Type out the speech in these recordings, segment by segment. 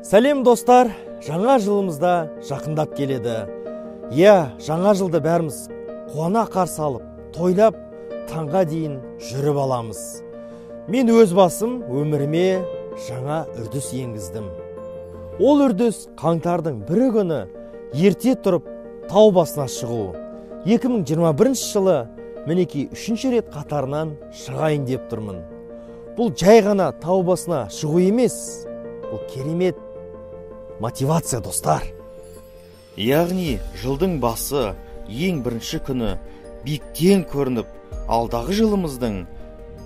Сәлем, достар! Жаңа жылымызда жақындап келеді. Иә, жаңа жылды бәріміз қуана қарсы алып, тойлап, таңға дейін жүріп аламыз. Мен өз басым өміріме жаңа үрдіс енгіздім. Ол үрдіс қаңтардың бірі күні ерте тұрып тау басына шығу. 2021 жылы мінекей үшінші рет қатарынан шығайын деп тұрмын. Бұл жай ғана тау басына шығу емес, бұл керемет мотивация, достар. Яғни жылдың басы ең бірінші күні биіктен көрініп, алдағы жылымыздың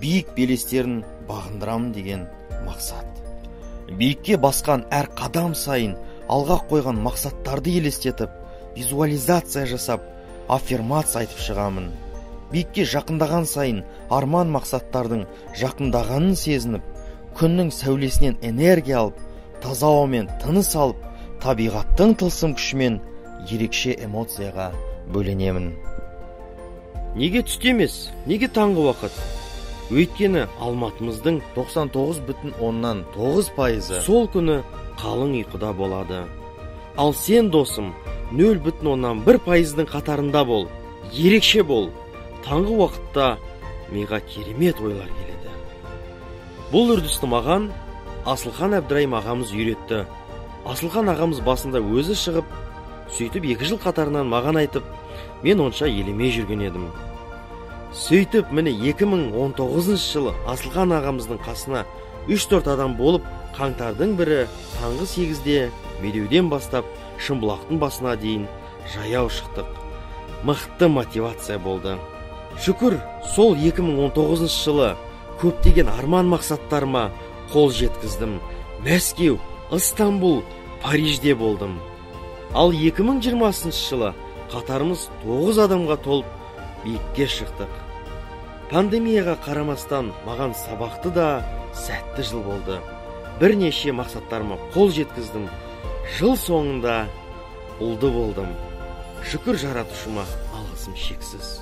биік белестерін бағындырамын деген мақсат. Биікке басқан әр қадам сайын алға қойған мақсаттарды елестетіп, визуализация жасап, аффирмация айтып шығамын. Биікке жақындаған сайын арман мақсаттардың жақындағанын сезініп, күннің сәулесінен энергия алып, таза ауамен тыныс алып, табиғаттың тылсым күшімен ерекше эмоцияға бөленемін. Неге түсте емес, неге таңғы уақыт? Өйткені Алматымыздың 99,9%-ы сол күні қалың ұйқыда болады. Ал сен, досым, 0,1%-дың қатарында бол, ерекше бол. Таңғы уақытта миға керемет ойлар келеді. Бұл үрдісті маған Асылхан Әбдірайым ағамыз үйретті. Асылхан ағамыз басында өзі шығып, сөйтіп 2 жыл қатарынан маған айтып, мен онша елемей жүрген едім. Сөйтіп, міне 2019 жылы Асылхан ағамыздың қасына 3-4 адам болып, қаңтардың бірі таңғы 8-де Медеуден бастап Шымбұлақтың басына дейін жаяу шықтық. Мықты мотивация болды. Шүкір, сол 2019 жылы көптеген арман мақсаттарыма қол жеткіздім. Мәскеу, Ыстанбул, Парижде болдым. Ал 2020 жылы қатарымыз 9 адамға толып биікке шықтық. Пандемияға қарамастан маған сабақты да сәтті жыл болды. Бірнеше мақсаттарыма қол жеткіздім. Жыл соңында ұлды болдым. Шүкір жаратушыма алғысым шексіз.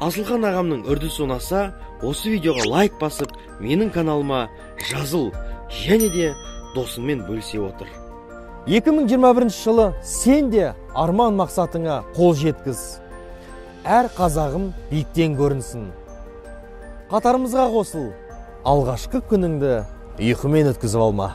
Асылхан ағамның үрдісі ұнаса, осы видеоға лайк басып, менің каналыма жазыл және де досыңмен бөлісе отыр. 2021 жылы сен де арман мақсатыңа қол жеткіз. Әр қазағым биіктен көрінсін. Қатарымызға қосыл. Алғашқы күніңді ұйқымен өткізіп алма.